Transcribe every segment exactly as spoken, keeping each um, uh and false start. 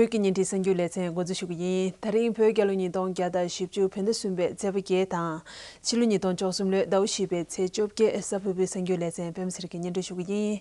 བོད་ཀྱི་བརྙན་འཕྲིན་གསར་འགྱུར་ལེ་ཚན་འགོ་འཛུགས་ཞུ་གི་ཡིན། ད་རིང་བོད་རྒྱལ་ལོ་ཉིས་སྟོང་བརྒྱ་དང་བཞི་བཅུ་བོད་ཟླ་གསུམ་པའི་ཚེས་པ་བརྒྱད་དང་། ཕྱི་ལོ་ཉིས་སྟོང་བཅུ་གསུམ་ལོའི་ཟླ་བ་བཞི་པའི་ཚེས་བཅོ་བརྒྱད། གཟའ་ཕུར་བུའི་གསར་འགྱུར་ལེ་ཚན་པད་མ་ཚེ་རིང་གིས་སྙན་སྒྲོན་ཞུ་གི་ཡིན།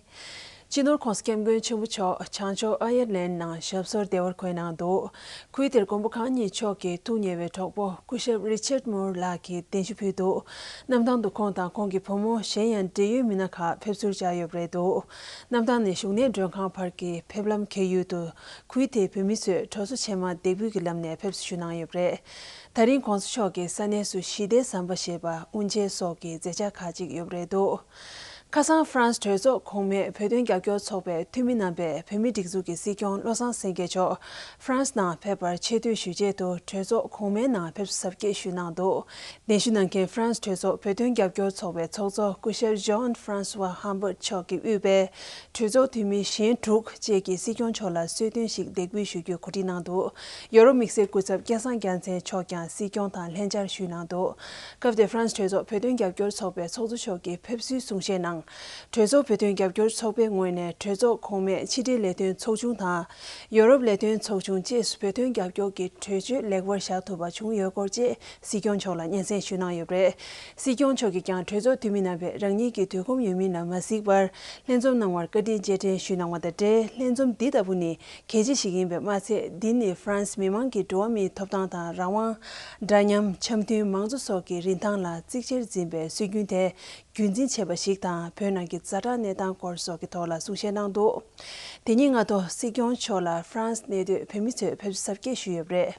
སྤྱི་ནོར་༸གོང་ས་༸སྐྱབས་མགོན་ཆེན་པོ་མཆོག་བྱང་ཕྱོགས་ཨ་ཡར་ལན་ནང་ཞབས་སོར་བདེ་བར་འཁོད་གནང་འདུག། ཁུལ་དེར་མགོན་པོ་གང་ཉིད་མཆོག་གི་ཐུགས་ཉེ་བའི་གྲོགས་པོ་སྐུ་ཞབས་རི་ཆར་མུར་ལགས་ཀྱིས་གདན་ཞུ་ཕུལ་འདུག། གནམ་ཐང་དུ་ཁོང་དང་ཁོང་གི་བུ་མོ་གཞན་ཡང་འབྲེལ་ཡོད་མི་སྣ་ཁག་ཕེབས་བསུར་བཅར་ཡོད་པ་རེད་འདུག། གནམ་ཐང་ནས་བཞུགས་གནས་མགྲོན་ཁང་བར་གྱི་ཕེབས་ལམ་འཁེལ་ཡུལ་དུ། ཁུལ་དེའི་བོད་མི་ཚོས་གྲོས་ཚོགས་ཆེན་མོར་འདེགས་འབུལ་གྱི་ལམ་ནས་ཕེབས་བསུ་ཞུ་གནང་ཡོད་པ་རེད། ད་རིང་༸གོང་ས་མཆོག་གི་ས་གནས་སུ་ཞི་བདེའི་ཟམ་པ་ཞེས་པ་དབུ་འབྱེད་སོགས་ཀྱི་མཛད་འཆར་ཁག་ཅིག་ཡོད་པ་རེད་འདུག། ཁ་སང་ཧྥ་རན་སི་གྲོས་ཚོགས་གོང་མའི་བོད་དོན་རྒྱབ་སྐྱོར་ཚོགས་པའི་འཐུས་མི་རྣམ་པས་བོད་མིའི་སྒྲིག་འཛུགས་ཀྱི་སྲིད་སྐྱོང་བློ་བཟང་སེང་གེ་མཆོག་ཧྥ་རན་སི་ནང་ཕེབས་པར་ཆེ་བསྟོད་ཞུ་ཆེད་དུ་གྲོས་ཚོགས་གོང་མའི་ནང་ཕེབས་བསུ་གཟབ་རྒྱས་ཞུས་གནང་འདུག། གདན་ཞུ་གནང་མཁན་ཧྥ་རན་སི་གྲོས་ཚོགས་བོད་དོན་རྒྱབ་སྐྱོར་ཚོགས་པའི་ཚོགས་གཙོ་སྐུ་ཞབས་ཇོན་ཧྥ་རན་སི་ཝ་ཧམ་བར་མཆོག་གིས་དབུས་པའི་གྲོས་ཚོགས་འཐུས་མི་གཞན་དྲུག་བཅས་ཀྱིས་སྲིད་སྐྱོང་མཆོག་ལ་གསོལ་སྟོན་ཞིག་འདེགས་འབུལ་ཞུ་རྒྱུའི་གོ་སྒྲིག་གནང་འདུག། ཡོ་རོབ་དམིགས་བསལ་སྐུ་ཚབ་སྐལ་བཟང་རྒྱལ་མཚན་མཆོག་ཀྱང་སྲིད་སྐྱོང་དང་ལྷན་བཅར་ཞུས་གནང་འདུག། སྐབས་དེར་ཧྥ་རན་སི་གྲོས་ཚོགས་བོད་དོན་རྒྱབ་སྐྱོར་ཚོགས་པའི་ཚོགས་གཙོ་མཆོག་གིས་ཕེབས་བསུའི་གསུང་བཤད་ནང་། གྲོས་ཚོགས་བོད་དོན་རྒྱབ་སྐྱོར་ཚོགས་པའི་ངོས་ནས་གྲོས་ཚོགས་གོང་མས་ཕྱི་འབྲེལ་ལས་དོན་ཚོགས་ཆུང་དང་། ཡོ་རོབ་ལས་དོན་ཚོགས་ཆུང་བཅས་སུ་བོད་དོན་རྒྱབ་སྐྱོར་གྱི་གྲོས་ཆོད་ལེགས་པར་བཞག་ཐུབ་པ་བྱུང་ཡོད་སྐོར་བཅས་སྲིད་སྐྱོང་མཆོག་ལ་སྙན་སེང་ཞུས་གནང་ཡོད་པ་རེད། སྲིད་སྐྱོང་མཆོག་གིས་ཀྱང་གྲོས་ཚོགས་འཐུས་མི་རྣམ་པས་རང་ཉིད་ཀྱི་དུས་ཁོམ་ཡོད་མིན་ལ་མ་གཟིགས་པར་ལྷན་འཛོམས་གནང་བར་བཀའ་དྲིན་རྗེས་དྲན་ཞུས་གནང་བ་དང་འབྲེལ། ལྷན་འཛོམས་འདི་ལྟ་བུ་ནི་གལ་ཆེ་ཞིག་ཡིན་པས་མ་ཚད། འདི་ནི་ཧྥ་རན་སི་མི་མང་གི་འགྲོ་བ་མིའི་ཐོབ་ཐང་དང་རང་དབང་། འདྲ་མཉམ། འཆམ་མཐུན། མང་གཙོ་སོགས་ཀྱི་རིན་ཐང་ལ་གཙིགས་ཆེར་འཛིན་པའི་སྲོལ་རྒྱུན་དེ་རྒྱུན་འཛིན་བྱས་པ་ཞིག་དང་། བོད་ནང་གི་ཛ་དྲག་གནས་སྟངས་སྐོར་སོགས་ཀྱི་ཐོག་ལ་གསུང་བཤད་གནང་འདུག། དེ་ཉིན་སྔ་དྲོ་སྲིད་སྐྱོང་མཆོག་ལ་ཧྥ་རན་སི་གནས་སྡོད་བོད་མི་ཚོས་ཕེབས་བསུ་གཟབ་རྒྱས་ཞུས་ཡོད་པ་རེད།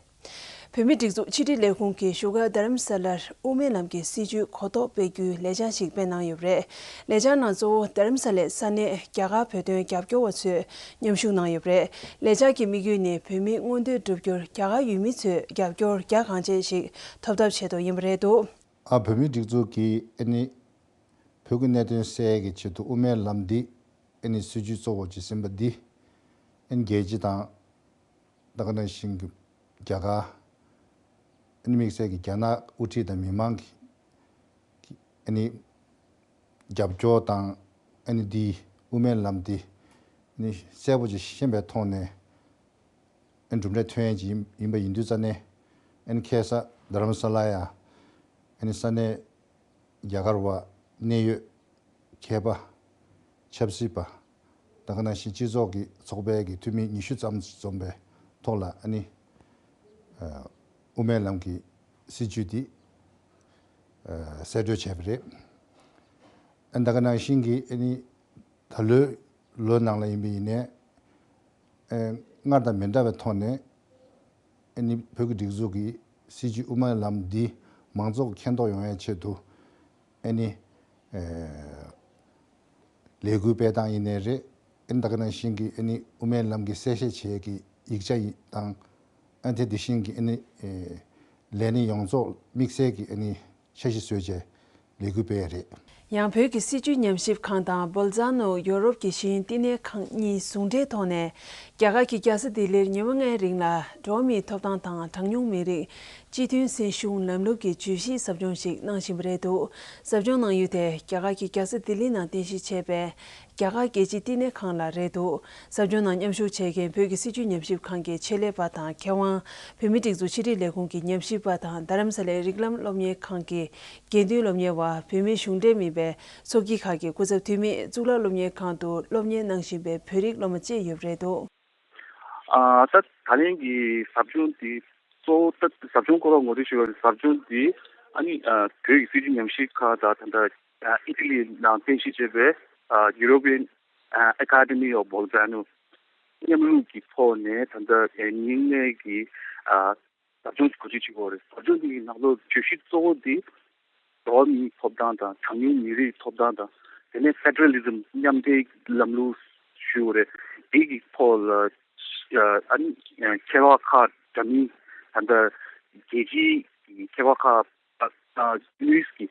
བོད་མིའི་སྒྲིག་འཛུགས་ཕྱི་དྲིལ་ལས་ཁུངས་ཀྱིས་བཞུགས་སྒར་རྡ་རམ་ས་ལར་དབུ་མའི་ལམ་གྱི་སྲིད་བྱུས་གོ་རྟོགས་སྤེལ་རྒྱུའི་ལས་འཆར་ཞིག་སྤེལ་གནང་ཡོད་པ་རེད། ལས་འཆར་ནང་གཙོ་བོ་རྡ་རམ་ས་ལའི་ས་གནས་རྒྱ་གར་བོད་དོན་རྒྱབ་སྐྱོར་བ་ཚོས་མཉམ་ཞུགས་གནང་ཡོད་པ་རེད། ལས་འཆར་གྱི་དམིགས་ཡུལ་ནི་བོད་མིའི་མངོན་འདོད་བསྒྲུབ་རྒྱུར་རྒྱ་གར་ཡུལ་མི་ཚོས་རྒྱབ་སྐྱོར་རྒྱ་གང་ཆེ་ཞིག་ཐོབ་ཐབས་ཆེད་དུ་ཡིན་པ་རེད་འདུག། ཨ། བོད་མིའི་སྒྲིག་འཛུགས་ཀྱིས་ཨ་ནི་བོད་ཀྱི་གནད་དོན་སེལ་ཡས་ཀྱི་ཆེད་དུ་དབུ་མའི་ལམ་འདི་ཨ་ནི་སྲིད་བྱུས་གཙོ་བོ་ཅིག་ཟིན་པ་འདི་ཨ་ནི་རྒྱལ་སྤྱི་དང་། ད་ག་ནང་བཞིན་གྱི་རྒྱ་གར། ཨ་ནི་དམིགས་བསལ་གྱི་རྒྱ་ནག་དབུ་ཁྲིད་དང་མི་མང་གི་ཨ་ནི་རྒྱབ་སྐྱོར་དང་། ཨ་ནི་འདི་དབུ་མའི་ལམ་འདི་ཨ་ནི་གསལ་པོ་ཅིག་ཤེས་པའི་ཐོག་ནས་ཨ་ནི་གྲུབ་འབྲས་ཐོན་ཡས་ཅིག་ཡིན་ཡིན་པ་ཡིན་དུས་ཙ་ནས། ཨ་ནི་ཁ་སང་རྡ་རམ་ས་ལ་ཡ་ཨ་ནི་ས་གནས་རྒྱ་གར་བ་གནད་ཡོད་མཁས་པ། ཆབ་སྲིད་པ། ད་ག་ནང་བཞིན་སྤྱི་ཚོགས་ཀྱི་ཚོགས་པའི་གི་འཐུས་མི་ཉི་ཤུ་ཙམ་འཛོམས་པའི་ཐོག་ལ་ཨ་ནི། ཨ། དབུ་མའི་ལམ་གྱི་སྲིད་བྱུས་འདི། ཨ། གསལ་བཀྲོལ་བྱས་པ་རེད། ཨ། ད་ག་ནང་བཞིན་གྱི་ཨ་ནི་ད་ལོའི་ལོ་ནང་ལ་ཡིན་པ་ཡིན་ནའི། ཨ། སྔར་དང་མི་འདྲ་བའི་ཐོག་ནས། ཨ་ནི་བོད་ཀྱི་སྒྲིག་འཛུགས་ཀྱི་སྲིད་བྱུས་དབུ་མའི་ལམ་འདི་མང་ཚོགས་ཀྱིས་མཁྱེན་རྟོགས་ཡོང་ཡའི་ཆེད་དུ། ཨ་ནི། ཨ། ལས་འགུལ་སྤེལ་སྟངས་ཡིན་ནའི་རེད། ཨ་ནི་ད་ག་ནང་བཞིན་གྱི་ཨ་ནི་དབུ་མའི་ལམ་གྱི་གསལ་བཤད་བྱེད་ཀྱི་ཡིག་ཆ་ཡིན་དང་། ཨ་ནི་དེ་དེ་བཞིན་གྱི་ཨ་ནི། ཨ། ལས་སྣེ་ཡོངས་རྫོགས་དམིགས་བསལ་གྱི་ཨ་ནི་འཆར་གཞི་བཟོས་བྱས་ལས་འགུལ་སྤེལ་ཡ་རེད། ཡང་བོད་ཀྱི་སྲིད་བྱུས་ཉམས་ཞིབ་ཁང་དང་བོལ་ཛ་ནོ་ཡོ་རོབ་ཀྱི་ཤེས་ཡོན་བསྟི་གནས་ཁང་གཉིས་ཟུང་འབྲེལ་ཐོག་ནས། རྒྱ་གར་གྱི་རྒྱལ་ས་ལྡི་ལིར་ཉི་མ་ལྔའི་རིང་ལ་འགྲོ་བ་མིའི་ཐོབ་ཐང་དང་གྲངས་ཉུང་མི་རིགས་སྤྱི་མཐུན་སྲིད་གཞུང་ལམ་ལུགས་ཀྱི་བརྗོད་གཞིའི་ཟབ་སྦྱོང་ཞིག་གནང་བཞིན་པ་རེད་འདུག། ཟབ་སྦྱོང་གནང་ཡུལ་དེ་རྒྱ་གར་གྱི་རྒྱལ་ས་ལྡི་ལི་ནང་རྟེན་གཞི་བྱས་པའི་རྒྱ་གར་རྒྱལ་སྤྱིའི་བསྟི་གནས་ཁང་ལ་རེད་འདུག། ཟབ་སྦྱོང་ནང་མཉམ་ཞུགས་བྱེད་མཁན་བོད་ཀྱི་སྲིད་བྱུས་ཉམས་ཞིབ་ཁང་གི་ཆེད་ལས་པ་དང་མཁས་དབང་། བོད་མིའི་སྒྲིག་འཛུགས་ཕྱི་དྲིལ་ལས་ཁུངས་ཀྱི་ཉམས་ཞིབ་པ་དང་། རྡ་རམ་ས་ལའི་རིགས་ལམ་སློབ་གཉེར་ཁང་གི་དགེ་འདུན་སློབ་གཉེར་བ། བོད་མིའི་གཞུང་འབྲེལ་མིན་པའི་ཚོགས་སྐྱིད་ཁག་གི་སྐུ་ཚབ་འཐུས་མི། གཙུག་ལག་སློབ་གཉེར་ཁང་དུ་སློབ་གཉེར་གནང་བཞིན་པའི་བོད་རིགས་སློབ་མ་བཅས་ཡོད་པ་རེད་འདུག། ཨ། ད་ད་ལན་གྱི་ཟབ་སྦྱོང་འདི་གཙོ་བོ། ད་ཟབ་སྦྱོང་སྐོར་ལ་ངོ་སྤྲོད་ཞུ་བའི་ཟབ་སྦྱོང་འདི་ཨ་ནི། ཨ། བོད་ཀྱི་སྲིད་བྱུས་ཉམས་ཞིབ་ཁང་དང་། ད་ལྟ་ཨ་ཨི་ཊ་ལི་ནང་རྟེན་གཞི་བྱས་པའི་ཨ་European Academy of Bolzano མཉམ་རུབ་ཀྱི་ཐོག་ནས་ད་ལྟ་ཨ་ཉིན་ལྔའི་གི་ཨ་ཟབ་སྦྱོང་ཞིག་གོ་སྒྲིག་བྱེད་ཀྱི་ཡོད་རེད། ཟབ་སྦྱོང་འདི་གི་ནང་ལོགས་བརྗོད་གཞི་གཙོ་བོ་འདི་འགྲོ་བ་མིའི་ཐོབ་ཐང་དང་། གྲངས་ཉུང་མི་རིགས་ཐོབ་ཐང་དང་། དེ་ནས་ཕེ་ཌེ་རལ་ལི་ཛམ་མཉམ་འབྲེལ་ལམ་ལུགས་ཞུ་དགོས་རེད། དེ་གི་ཐོག་ལ་ཨ་ནི་མཁས་པ་ཁག་འདྲ་མིན། ད་ལྟ་རྒྱལ་སྤྱིའི་མཁས་པ་ཁག་ཨ་ཨ་དངོས་ཀྱི་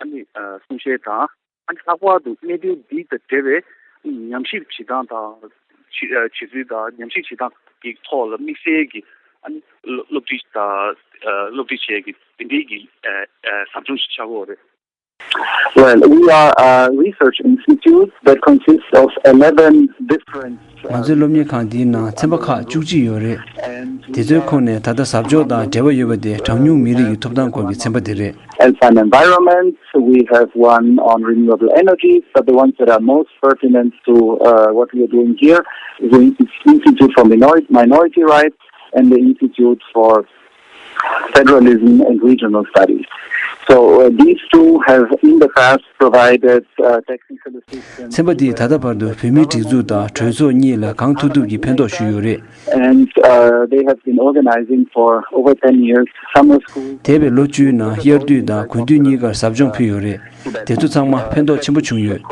ཨ་ནི་ཨ་གསུང་བཤད་དང་། ཨ་ནི་ལྷག་པར་དུ་གནད་དོན་འདི་དང་འབྲེལ་བའི་ཉམས་ཞིབ་བྱེད་སྟངས་དང་། བྱེད་ཨ་བྱེད་ཚུལ་དང་། ཉམས་ཞིབ་བྱེད་སྟངས་ཀྱི་ཐོག་ལ་དམིགས་བསལ་གྱི་ཨ་ནི་སློབ་སློབ་ཁྲིད་དང་། ཨ་སློབ་ཁྲིད་བྱེད་ཀྱི་དེ་འདྲའི་གི་ཨ་ཨ་ཟབ་སྦྱོང་ཞིག་ཆགས་ཀྱི་ཡོད་རེད། Well, we are a research institute that consists of eleven different ང་ཚོའི་སློབ་གཉེར་ཁང་འདིའི་ནང་ཚན་པ་ཁག་བཅུ་གཅིག་ཡོད་རེད། དེ་ཚོའི་ཁོངས་ནས་ད་ལྟ་ཟབ་སྦྱོང་དང་འབྲེལ་བ་ཡོད་པ་དེ་གྲངས་ཉུང་མི་རིགས་ཀྱི་ཐོབ་ཐང་སྐོར་གྱི་ཚན་པ་དེ་རེད། Health and environment, we have one on renewable energies, but the ones that are most pertinent to uh, what we are doing here is the Insti- Institute for Minor- Minority Rights and the Institute for Federalism and Regional Studies. So uh, these two have in the past provided uh, technical assistance. ཚན་པ་འདིས་ད་ལྟ་བར་དུ་བོད་མིའི་སྒྲིག་འཛུགས་དང་གྲོས་ཚོགས་གཉིས་ལ་གང་ཐུབ་ཐུབ་ཀྱིས་ཕན་ཐོགས་ཞུས་ཡོད་རེད། And uh, they have been organizing for over ten years summer schools. འདས་པའི་ལོ་བཅུའི་ནང་དབྱར་དུས་དང་དགུན་དུས་གཉིས་ཀར་ཟབ་སྦྱོང་ཕུལ་ཡོད་རེད། དེ་ཚོ་ཚང་མ་ཕན་ཐོགས་ཆེན་པོ་བྱུང་ཡོད།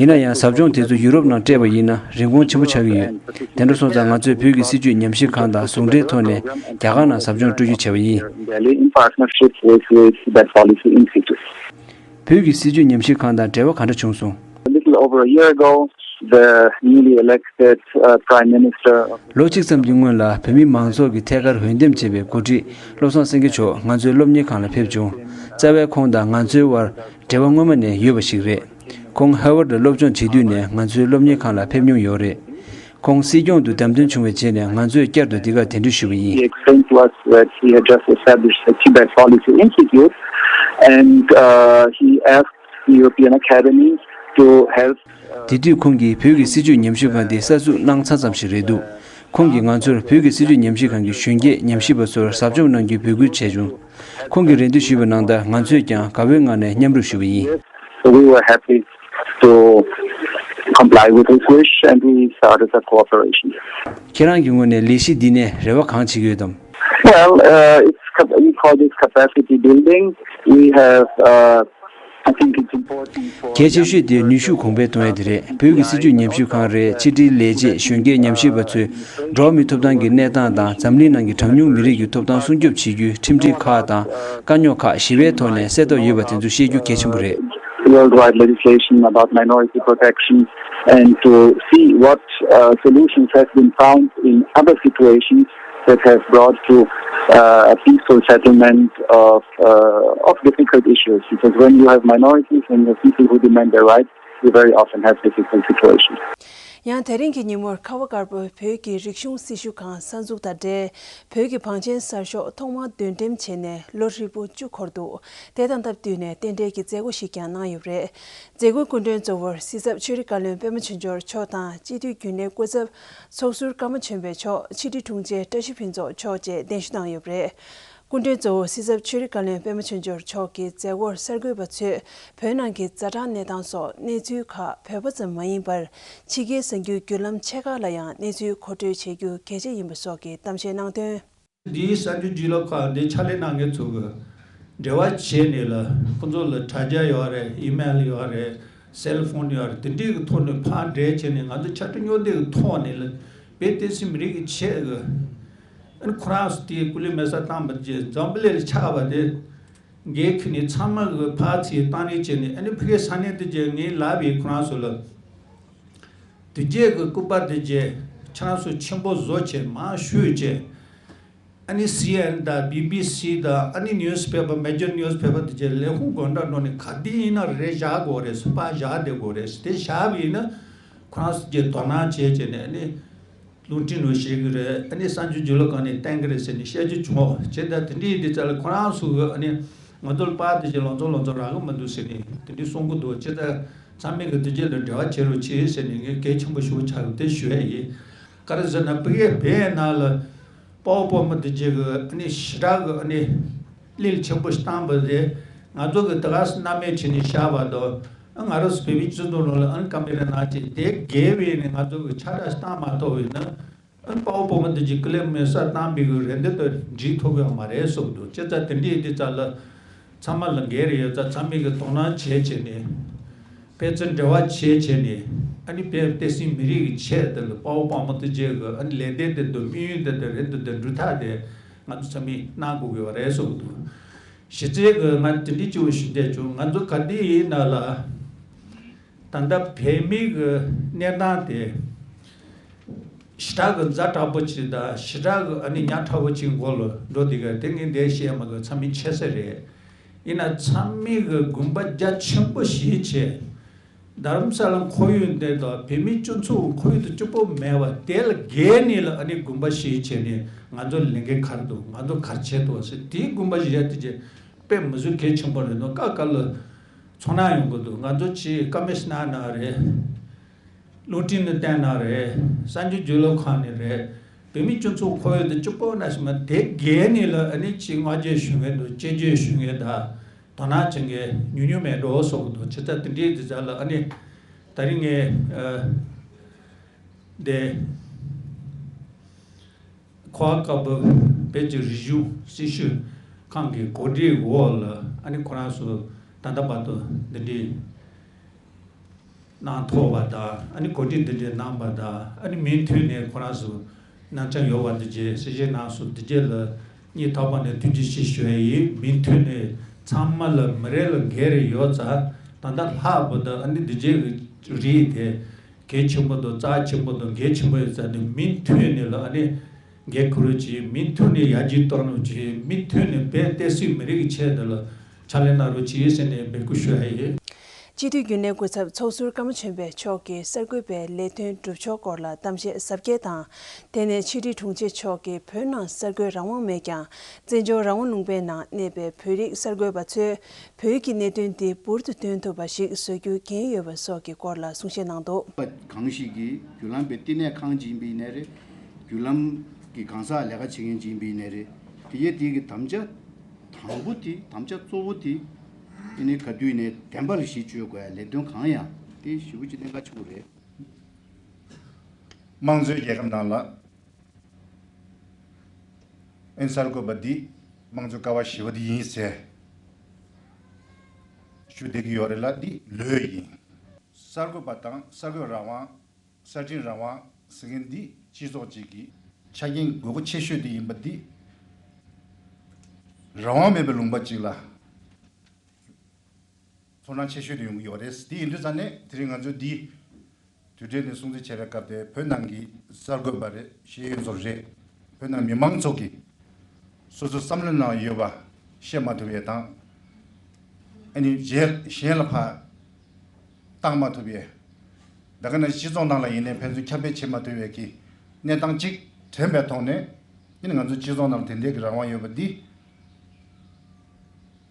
ཡིན་ན་ཡང་ཟབ་སྦྱོང་དེ་ཚོ་ཡུ་རོབ་ནང་སྤྲད་པ་ཡིན་ན་རིན་གོང་ཆེན་པོ་ཆགས་ཀྱི་ཡོད། དེ་འདྲ་སོང་ཙང་ང་ཚོས་བོད་ཀྱི་སྲིད་བྱུས་ཉམས་ཞིབ་ཁང་དང་ཟུང་འབྲེལ་ཐོག་ནས་རྒྱ་གར་ནང་ཟབ་སྦྱོང་སྤྲོད་རྒྱུ་བྱས་པ་ཡིན། Delhi in partnership with, with Tibet Policy Institute. བོད་ཀྱི་སྲིད་བྱུས་ཉམས་ཞིབ་ཁང་དང་འབྲེལ་བ་ག་འདྲ་བྱུང་སོང་། A little over a year ago, the newly elected uh, Prime Minister of ལོ་གཅིག་ཙམ་གྱི་སྔོན་ལ་བོད་མི་མང་ཚོགས་ཀྱིས་ཐད་ཀར་འོས་འདེམས་བྱས་པའི་འགོ་ཁྲིད་བློ་བཟང་སེང་གེ་མཆོག་ང་ཚོའི་སློབ་གཉེར་ཁང་ལ་ཕེབས་བྱུང་། རྩ་བའི་ཁོང་དང་ང་ཚོའི་དབར་འབྲེལ་བ་སྔོན་མ་ནས་ཡོད་པ་ཞིག་རེད། ཁོང་ཧར་ཝར་ཌ་སློབ་སྦྱོང་བྱེད་དུས་ནས་ང་ཚོའི་སློབ་གཉེར་ཁང་ལ་ཕེབས་མྱོང་ཡོད་རེད། ཁོང་སྲིད་སྐྱོང་དུ་བདམས་ཐོན་བྱུང་བའི་རྗེས་ནས་ང་ཚོས་བསྐྱར་དུ་འདི་གར་གདན་འདྲེན་ཞུས་པ་ཡིན། He explained to us that he had just established the Tibet Policy Institute and uh, he asked the European Academy to help དེ་དུས་ཁོང་གིས་བོད་ཀྱི་སྲིད་བྱུས་ཉམས་ཞིབ་ཁང་དེ་གསར་འཛུགས་གནང་ཚར་ཙམ་ཞིག་རེད་འདུག་ཁོང་གིས་ང་ཚོར་བོད་ཀྱི་སྲིད་བྱུས་ཉམས་ཞིབ་ཁང་གི་གཞོན་སྐྱེས་ཉམས་ཞིབ་པ་ཚོར་ཟབ་སྦྱོང་གནང་རྒྱུའི་འབོད་སྐུལ་བྱས་བྱུང་། ཁོང་གིས་རེ་འདུན་ཞུས་པ་ནང་ལྟར་ང་ཚོས་ཀྱང་དགའ་བོའི་ངང་ནས་མཉམ་རུབ་ཞུས་པ་ཡིན། So we were happy to comply with his wish and we started the cooperation. ཁྱེད་རང་གི་ངོས་ནས་ལས་གཞི་འདི་ནས་རེ་བ་གང་བྱེད་ཀྱི་ཡོད་དམ། Well, uh, it's, cap- we call this capacity building. We have, uh, I think it's important for གལ་ཆེ་ཤོས་དེ་ནུས་ཤུགས་གོང་འཕེལ་གཏོང་ཡ་དེ་རེད། བོད་ཀྱི་སྲིད་བྱུས་ཉམས་ཞིབ་ཁང་རེད། ཕྱི་དྲིལ་ལས་བྱེད་གཞོན་སྐྱེས་ཉམས་ཞིབ་པ་ཚོས་འགྲོ་བ་མིའི་ཐོབ་ཐང་གི་གནས་སྟངས་དང་འཛམ་གླིང་ནང་གི་གྲངས་ཉུང་མི་རིགས་ཀྱི་ཐོབ་ཐང་སྲུང་སྐྱོབ་བྱེད་རྒྱུའི་ཁྲིམས་སྒྲིག་ཁག་དང་དཀའ་རྙོག་ཁག་ཞི་བའི་ཐོག་ནས་སེལ་ཐབས་ཡོད་པ་དེ་ཚོ་ཤེས་རྒྱུ་གལ་ཆེན་པོ་རེད། Worldwide legislation about minority protection and to see what uh, solutions have been found in other situations that have brought to uh, a peaceful settlement of, uh, of difficult issues. Because when you have minorities and you have people who demand their rights, you very often have difficult situations. ཡང་དེ་རིང་གི་ཉིན་མོར་ཁ་བ་དཀར་པོའི་བོད་ཀྱི་རིག་གཞུང་སྲི་ཞུ་ཁང་གསར་འཛུགས་དང་འབྲེལ། བོད་ཀྱི་བང་ཆེན་གསར་ཤོག་ཐོག་མར་འདོན་འགྲེམས་བྱས་ནས་ལོ་ཧྲིལ་པོ་བཅུ་འཁོར་འདུག་དེ་དང་སྟབས་བསྟུན་ནས་རྟེན་འབྲེལ་གྱི་མཛད་སྒོ་ཞིག་ཀྱང་གནང་ཡོད་པ་རེད། མཛད་སྒོའི་སྐུ་མགྲོན་གཙོ་བོར་སྲིད་ཚབ་ཆོས་རིག་བཀའ་བློན་པད་མ་ཆོས་འབྱོར་མཆོག་དང་སྤྱི་འཐུས་རྒྱུན་ལས་སྐུ་ཚབ་ཚོགས་ཟུར་ཀརྨ་ཆོས་འཕེལ་མཆོག་ཕྱི་དྲིལ་དྲུང་ཆེ་བཀྲ་ཤིས་ཕུན་ཚོགས་མཆོག་བཅས་གདན་ཞུ་གནང་ཡོད་པ་རེད། སྐུ་མགྲོན་གཙོ་བོ་སྲིད་ཚབ་ཆོས་རིག་བཀའ་བློན་པད་མ་ཆོས་འབྱོར་མཆོག་གིས་མཛད་སྒོར་གསར་འགོད་པ་ཚོས་བོད་ནང་གི་ཛ་དྲག་གནས་སྟངས་སོགས་གནས་ཚུལ་ཁག་བོད་པ་ཙམ་མ་ཡིན་པར་ཕྱི་རྒྱལ་གསར་འགྱུར་བརྒྱུད་ལམ་ཆེ་ཁག་ལ་ཡང་གནས་ཚུལ་མཁོ་སྤྲོད་བྱེད་རྒྱུ་གལ་ཆེ་ཡིན་པ་སོགས་ཀྱི་གཏམ་བཤད་གནང་དོན། འདིའི་གསར་འགྱུར་བརྒྱུད་ལམ་ཁག་འདི་ཕྱག་ལས་གནང་མཁན་ཚོ་གི་འབྲེལ་བ་བྱས་ནས་ལ་ཁོང་ཚོ་ལ་དྲ་རྒྱ་ཡོད་རེད། ཨི་མེལ་ཡོད་རེད། སེལ་ཕོན་ཡོད་རེད། དེ་འདྲའི་གི་ཐོག་ནས་ཕར་འབྲེལ་བྱས་ནས་ང་ཚོ་ཕྱག་སྤྲོ་ཉོ་བདེ་གི་ཐོག་ནས་ལ་བོད་བསྟན་སྲིད་མི་རིགས་ཀྱི་ཆེད་གི་ཨ་ནི་ཁོ་རང་ཚོ་དེའི་སྐུ་ལས་མེད་སར་བཏང་བ་བྱས་འཛམ་བུ་གླིང་ལ་ཆགས་པ་དེ་འགན་ཁུར་ནས་ཚང་མ་གི་ཕར་ཚུར་བཏང་རེས་བྱས་ནས་ཨ་ནི་ཕ་གིའི་ས་གནས་དེ་བྱས་ངའི་ལབ་པའི་ཁོ་རང་ཚོ་ལ་དེ་རྗེས་གི་སྐུ་པར་དེ་བྱས་ཁྱེད་རང་ཚོ་ཆེན་པོ་བཟོ་བྱས་མར་བཤུས་བྱས། ཨ་ནི་སི་ཨེན་ཨེན་དང་བི་བི་སི་དང་ཨ་ནི་ནིའུ་སི་པེ་པར་མེ་ཇར་ནིའུ་སི་པེ་པར་དེ་ཚོ་ལས་ཁུངས་སྒོ་འགྲམ་འགྲོ་ནས་ག་དུས་ཡིན་ན་རེ་བཞག་དགོས་རེད། ཕར་བཞག་བསྡད་དགོས་རེད། དེ་བཞག་པ་ཡིན་ན་ཁོ་རང་ཚོ་གིས་དོ་སྣང་བྱས་བྱས་ནས་ཨ་ནི་རླུང་འཕྲིན་ནང་བཤད་གི་རེད། ཨ་ནི་གསར་འགྱུར་བརྒྱུད་ལམ་ཁག་ནས་བསྟན་གི་རེད་ཟེར་ནས་བཤད་རྒྱུ་བྱུང་བ་བྱས། ད་དེ་འདྲ་ཡིན་དུས་ཙ་ལ་ཁོ་རང་ཚོ་གིས་ཨ་ནི་ང་ཚོ་ལ་པར་དེ་ཚོ་ལོ་ཚོད་ལོ་ཚོད་རག་གི་མི་འདུག་ཟེར་ནས་དེ་འདྲ་གསུང་གི་འདུག་བྱས་ཙང་ཚང་མས་གི་དེ་རྗེས་ལ་འབྲེལ་བ་བྱེད་རོགས་བྱེད་ཟེར་ནས་ངས་གལ་ཆེན་པོ་ཞེ་པོ་ཆགས་གི་དེ་ཞུ་ཡ་ཡིན། ག་རེ་ཟེར་ན་ཕ་གིའི་བོད་ནང་ལ། དཔའ་བོ་དཔའ་མོ་དེ་ཚོ་གི་ཨ་ནི་ཞེ་དྲག་གི་ཨ་ནི་གླེང་ཆེན་པོ་ཞིག་བཏང་བ་རེད། ང་ཚོ་གི་ད་ག་སེ་མནར་མེད་བྱས་ནས་བཞག་པ་དང་ཨ་ང་རང་ཚོ་བོད་པའི་སྤྱི་ཚོགས་ནང་ལ་ཨ་ནི་ཀ་མེ་ར་ནང་བྱས་དེ་འགལ་བའི་ནི་ང་ཚོ་གི་ཆ་འདྲ་བཏང་མ་ཐུབ་པ་ཡིན་ན་ཨ་ནི་དཔའ་བོ་དཔའ་མོ་དེ་ཚོ་གི་ཀླད་མེད་སར་བཏང་པའི་གི་རེ་འདུན་དེ་འགྲིག་ཐུབ་ཀྱི་ཡོད་མ་རེད་གསུངས་འདུག་བྱས་ཙང་དེ་འདྲ་ཡིན་དུས་ཙ་ལ་ཚང་མ་ལ་འགན་རེ་ཡོད་ཙང་ཚང་མས་གི་དོ་སྣང་བྱས་བྱས་ནས། ཕན་ཚུན་འབྲེལ་བ་བྱས་བྱས་ནས་ཨ་ནི་བོད་བསྟན་སྲིད་མི་རིགས་ཀྱི་ཆེད་དུ་ལ་དཔའ་བོ་དཔའ་མོ་དེ་ཚོ་གི་ཨ་ནི་ལས་དོན་དེ་དང་དམིགས་ཡུལ་དེ་དང་རེ་འདུན་དེ་འགྲུབ་ཐབས་དེ་ང་ཚོ་ཚང་མས་གནང་དགོས་ཀྱི་ཡོད་རེད་གསུངས་འདུག་གཞི་རྩའི་གི་ང་དེ་འདྲའི་གཅིག་པུ་ཞུ་འདོད་བྱུང་། ང་ཚོ་ག་དུས་ཡིན་ན་ལ་ད་ལྟ་བོད་མིའི་གི་གནས་སྟངས་དེ་ཞེ་དྲག་གི་ཛ་དྲག་པོ་ཅིག་དང་ཞེ་དྲག་གི་ཨ་ནི་ཉག་ཕྲ་བོ་ཅིག་མགོ་ལ་འགྲོ་དེ་ག་དེ་ངས་འདིར་བཤད་མ་དགོས། ཚང་མས་མཁྱེན་གསལ་རེད། ཡིན་ན་ཚང་མས་གི་དགོངས་པ་རྒྱ་ཆེན་པོ་བཞེས་བྱས། རྡ་རམ་ས་ལ་ཁོར་ཡུག་འདི་དང་བོད་མི་སྤྱི་ཚོགས་ཁོར་ཡུག་དང་སྐྱིད་པོ་མེད་པ་དེ་ལ་འགལ་ནས་ལ་ཨ་ནི་དགོངས་པ་བཞེས་བྱས་ནས་ང་ཚོ་ལས་འགན་ག་རེ་འདུག་ང་ཚོ་ག་རེ་བྱེད་དགོས་ཟེར་དེའི་དགོངས་པ་བཞེས་ཡ་དེ་ཅིག་དཔེ་མི་བཟོ་གལ་ཆེན་པོ་རེད་འདུག་སྐབས་སྐབས་ལ་ཚོར་སྣང་ཡོང་གི་འདུག་ང་ཚོ་ཅིག་ཀ་མི་ཤི་ནར་ནང་རེད། རླུང་འཕྲིན་ནས་བལྟས་ན་རེད། གསར་འགྱུར་བརྒྱུད་ལམ་ཁག་ནས་རེད། བོད་མི་སྤྱི་ཚོགས་ཁོར་ཡུག་དེ་སྐྱིད་པོ་ན་ཞིག་མ་དེ་འགལ་ནས་ལ་ཨ་ནི་ཅིག་བསྔགས་བརྗོད་ཞུ་མཁན་དང་སྐྱོན་བརྗོད་ཞུ་མཁན་དང་དོ་སྣང་བྱེད་མཁན་ཉུང་ཉུང་མེད་འགྲོ་བསམ་གི་འདུག་བྱས་ཙང་དེ་འདྲའི་དུས་ཚོད་ལ་ཨ་ནི་ད་རིང་ངས་ཨ་འདི་གོ་བ་དཀར་པོ་བོད་ཀྱི་རིག་གཞུང་སྲི་ཞུ་ཁང་གི་གོ་སྒྲིག་འོག་ལ་ཨ་ནི་ཁོ་རང་ཚོ་ད་ལྟ་བར་དུ་འདི་འདྲའི་གནང་ཐུབ་པ་དང་ཨ་ནི་གོ་སྒྲིག་འདི་འདྲའི་གནང་པ་དང་ཨ་ནི་མུ་མཐུད་ནས་ཁོ་རང་ཚོ་གནང་འཆར་ཡོད་པ་འདི་རྗེས་གསལ་བཤད་གནང་སོང་། འདི་རྗེས་ལ་སྙིང་ཐག་པ་ནས་ཐུགས་རྗེ་ཆེ་ཞུ་ཡ་ཡིན། མུ་མཐུད་ནས་ཚང་མ་ལ་མི་རེ་ལ་འགན་རེ་ཡོད་ཙང་ད་ལྟ་ལྷག་པ་དང་ཨ་ནི་འདི་རྗེས་ཀྱི་རིགས་དེ་གལ་ཆེན་པོ་དང་རྩ་ཆེན་པོ་དང་འགན་ཆེན་པོ་ཡོད་ཙང་ནི་མུ་མཐུད་ནས་ལ་ཨ་ནི་འགན་འཁུར་རོགས་གྱིས། མུ་མཐུད་ནས་ཡར་རྒྱས་གཏོང་རོགས་གྱིས། མུ་མཐུད་ནས་བོད་བསྟན་སྲིད་མི་རིགས་ཀྱི་ཆེད་དུ་ལ་ཕྱག་ལས་གནང་རོགས་གྱིས་ཟེར་ནས་འབོད་སྐུལ་ཞུ་ཡ་ཡིན། སྤྱི་འཐུས་རྒྱུན་ལས་སྐུ་ཚབ་ཚོགས་ཟུར་ཀརྨ་ཆོས་འཕེལ་མཆོག་གིས་གསར་འགོད་པའི་ལས་དོན་སྒྲུབ་ཕྱོགས་སྐོར་ལ་གཏམ་བཤད་གཟབ་རྒྱས་དང་། དེ་ནས་ཕྱི་དྲིལ་དྲུང་ཆེ་མཆོག་གིས་བོད་ནང་གསར་འགོད་རང་དབང་མེད་ཀྱང་བཙན་བྱོལ་རང་དབང་ལུང་པའི་ནང་གནས་པའི་བོད་རིགས་གསར་འགོད་པ་ཚོས་བོད་ཀྱི་གནད་དོན་འདི་འབུར་དུ་ཐོན་ཐུབ་པ་ཞིག་བཟོ་རྒྱུའི་འགན་ཡོད་པ་སོགས་ཀྱི་སྐོར་ལ་གསུང་བཤད་གནང་འདུག་གང་ཞིག་གིས་བརྒྱུད་ལམ་པའི་བསྟི་གནས་ཁང་ཅིག་ཡིན་པ་ཡིན་ནའི་རེད། བརྒྱུད་ལམ་གྱི་གང་ཟག་ལས་ཀ་བྱེད་མཁན་ཅིག་ཡིན་པ་ཡིན་ནའི་རེད། དེ་ཡས་དེ་གི་དམ་བཅའ་དང་པོ་དེ་དམ་བཅའ་གཙོ་བོ་དེ་ཨ་ནི་ག་དུས་ནས་བདེན་པ་ལ་གཞི་བཅོལ་དགོས་ཡ། ལས་དོན་གང་ཡང་དེ་ཞེ་པོ་ཅིག་གནད་འགག་ཆེན་པོ་རེད། དམངས་གཙོའི་རྒྱལ་ཁབ་ནང་ལ་ཨན་གསར་འགོད་པ་འདི་དམངས་གཙོའི་ཀ་བ་བཞི་པ་འདི་ཡིན་ཟེར་ཞུ་བསྡད་ཀྱི་ཡོད་རེད་ལ་འདི་ལོས་ཡིན། གསར་འགོད་པ་དང་གསར་འགོད་རང་དབང་། གསར་འཕྲིན་རང་དབང་ཟེར་མཁན་འདི་སྤྱི་ཚོགས་གཅིག་གི་ཆ་རྐྱེན་དགོས་མཁོ་ཆེ་ཤོས་དེ་ཡིན་པ་འདི་རང་དབང་མེད་པའི་ལུང་པ་གཅིག་ལ་ཚོར་སྣང་ཆེ་ཤོས་དེ་ཡོང་གི་ཡོད་རེད། དེ་ཡིན་དུས་ཙང་ནས་དེ་རིང་ང་ཚོ་འདི་དུས་དྲན་ནས་སྲུང་བརྩི་བྱས་པའི་སྐབས་དེ་བོད་ནང་གི་གསར་འགོད་པ་རེད། ཤེས་ཡོན་ཚོ་རེད། བོད་ནང་མི་མང་ཚོ་གི་སོ་སོ་བསམ་བློའི་ནང་ཡོད་པ་བཤད་མ་ཐུབ་པའི་དང་། ཨ་ནི་གཞན་གཞན་ལ་ཕར་བཏང་མ་ཐུབ་པའི། ད་ག་ནང་སྤྱི་ཚོགས་ནང་ལ་ཡིན་ནའི་ཕན་ཚུན་ཁྱབ་སྤེལ་བྱེད་མ་ཐུབ་པའི་གི་གནས་སྟངས་གཅིག་དྲན་པའི་ཐོག་ནས་ཨ་ནི་ང་ཚོ་སྤྱི་ཚོགས་ནང་ལ་དེ་འདྲའི་གི་རང་དབང་ཡོད་པ་འདི་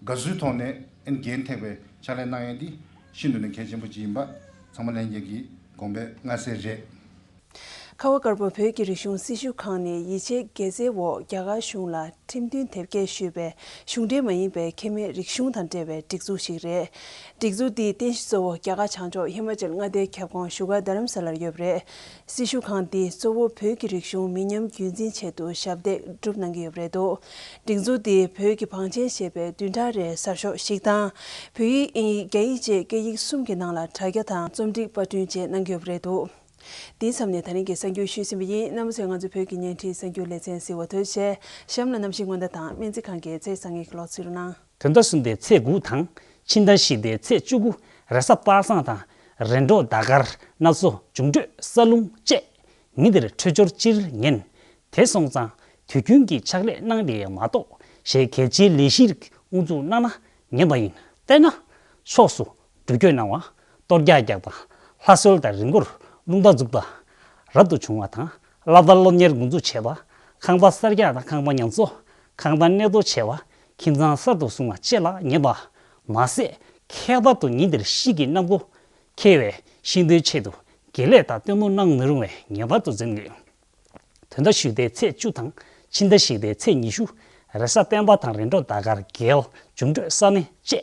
དགའ་བསུའི་ཐོག་ནས་ཨ་ནི་འགན་ཐེག་པའི་ཕྱག་ལས་གནང་ཡས་འདི་ཤིན་ཏུ་ནས་གལ་ཆེན་པོ་ཅིག་ཡིན་པ་ཚང་མ་ལྷན་རྒྱས་ཀྱི་དགོངས་པའི་མངའ་གསལ་རེད། ཁ་བ་དཀར་པོ་བོད་ཀྱི་རིག་གཞུང་སྲི་ཞུ་ཁང་ནས་ཡིད་ཆེས་དགེ་མཚན་འོག་རྒྱ་གར་གཞུང་ལ་ཁྲིམས་མཐུན་དེབ་སྐྱེལ་ཞུས་པའི་གཞུང་འབྲེལ་མ་ཡིན་པའི་ཁེ་མེད་རིག་གཞུང་དང་འབྲེལ་བའི་སྒྲིག་འཛུགས་ཤིག་རེད། སྒྲིག་འཛུགས་འདིའི་རྟེན་གཞི་གཙོ་བོ་རྒྱ་གར་བྱང་ཕྱོགས་ཧི་མ་ཅལ་མངའ་སྡེའི་ཁྱབ་ཁོངས་བཞུགས་སྒར་རྡ་རམ་ས་ལར་ཡོད་པ་རེད། སྲི་ཞུ་ཁང་འདིས་གཙོ་བོ་བོད་ཀྱི་རིག་གཞུང་མི་ཉམས་རྒྱུན་འཛིན་ཆེད་དུ་ཞབས་འདེགས་སྒྲུབ་གནང་གི་ཡོད་པ་རེད་འདུག་སྒྲིག་འཛུགས་འདིས་བོད་ཀྱི་བང་ཆེན་ཞེས་པའི་བདུན་ཕྲག་རེའི་གསར་ཤོག་བཞི་དང་། བོད་ཡིག་དབྱིན་ཡིག་རྒྱ་ཡིག་བཅས་སྐད་ཡིག་གསུམ་གྱི་ནང་ལ་དྲ་རྒྱ་དང་རྩོམ་སྒྲིག་པར་སྐྲུན་བཅས་གནང་གི་ཡོད་པ་རེད་འདུག་འདིའི་མཚམས་ནས་ད་རིང་གི་གསར་འགྱུར་ཞུས་ཟིན་པ་ཡིན། རྣམ་པ་ཚོས་ང་ཚོ་བོད་ཀྱི་བརྙན་འཕྲིན་གསར་འགྱུར་ལེ་ཚན་གཟིགས་པ་ཐུགས་རྗེ་ཆེ། གཤམ་ལ་གནམ་གཤིས་སྔོན་བརྡ་དང་སྨན་རྩིས་ཁང་གི་ཚེས་བཟང་ངན་གྱི་ལོག་ཚིག་རུ་གནང་། དོན་དག་གསུམ་པའི་ཚེས་དགུ་དང་ཕྱི་ཟླ་བཞི་པའི་ཚེས་བཅུ་དགུ་རེས་གཟའ་པ་སངས་དང་རེས་འགྲོགས་ཟླ་སྐར་སྣ་ཚོགས་འབྱུང་འཕྲོད་ས་རླུང་བཅས་ཉིན་དེར་འཕྲོད་སྦྱོར་སྤྱིར་ངན། དེ་སོང་ཙང་དུས་རྒྱུན་གྱི་ཕྱག་ལས་གནང་བདེ་ཡང་མ་གཏོགས་གཞན་གལ་ཆེའི་ལས་གཞི་རིགས་དབུ་འཛུགས་གནང་ན་ངན་པ་ཡིན། དཔེར་ན། ཕྱོགས་སུ་འགྲུལ་སྐྱོད་གནང་བ། གཏོར་རྒྱག་རྒྱག་པ། ལྷ་གསོལ་དང་རི་མགོར་རླུང་རྟ་འཛུགས་པ། རབ་ཏུ་བྱུང་བ་དང་སློབ་མཐར་སློབ་གཉེར་འགོ་འཛུགས་བྱས་པ། ཁང་པ་གསར་རྒྱག་དང་ཁང་པ་ཉམས་གསོ། ཁང་པ་གནས་སྟོར་བྱས་པ། ཁྱིམ་ཚང་གསར་དུ་བཟུང་བ་བཅས་ལ་ངན་པ་མ་ཟད། ཁྱད་པར་དུ་ཉིན་དེར་གཤིས་ཀྱི་གནམ་སྒོ་འཁེལ་བས་ཤིང་རྟའི་ཆེད་དུ་དགེ་ལས་དང་སྟོན་མོ་གནང་མི་རུང་བས་ངེས་པར་དུ་འཛེམ་དགོས། དོན་དག་ཞུས་ཏེ་ཚེས་བཅུ་དང་ཕྱི་ཟླ་བཞི་པའི་ཚེས་ཉི་ཤུ་རེས་གཟའ་སྤེན་པ་དང་རེས་འགྲོགས་ཟླ་སྐར་རྒྱལ་འབྱུང་འཕྲོད་ས་གནས་བཅས་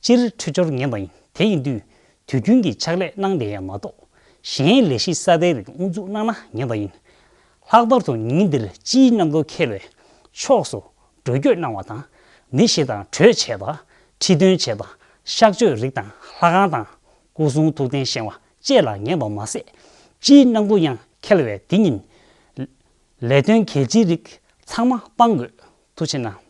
སྤྱིར་འཕྲོད་སྦྱོར་ངན་པ་ཡིན། དེ་ཡིན་དུས་དུས་རྒྱུན་གྱི་ཕྱག་ལས་གནང་བདེ་ཡང་མ་གཏོགས་གཞན་ལས་གཞི་གསར་པའི་རིགས་དབུ་འཛུགས་གནང་ན་ངན་པ་ཡིན། ལྷག་པར་དུ་ཉིན་འདིར་སྤྱིའི་གནམ་ལོ་འཁེལ་བའི་ཕྱོགས་སུ་འགྲོ་སྐྱོད་གནང་བ་དང་ནད་གཞི་དང་གྲོས་བྱས་པ། ཁྲི་འདོན་བྱས་པ། གཤག་བཅོས་རིགས་དང་ལྷ་ཁང་དང་སྐུ་གསུང་ཐུགས་རྟེན་བཞེངས་བ་བཅས་ལ་ངན་པ་མ་ཟད་སྤྱིའི་གནམ་ལོ་ཡང་འཁེལ་བས་འདི་ཉིན་ལས་དོན་གལ་ཆེའི་རིགས་ཚང་མ་སྤང་དགོས། ཐུགས་རྗེ་གནང་།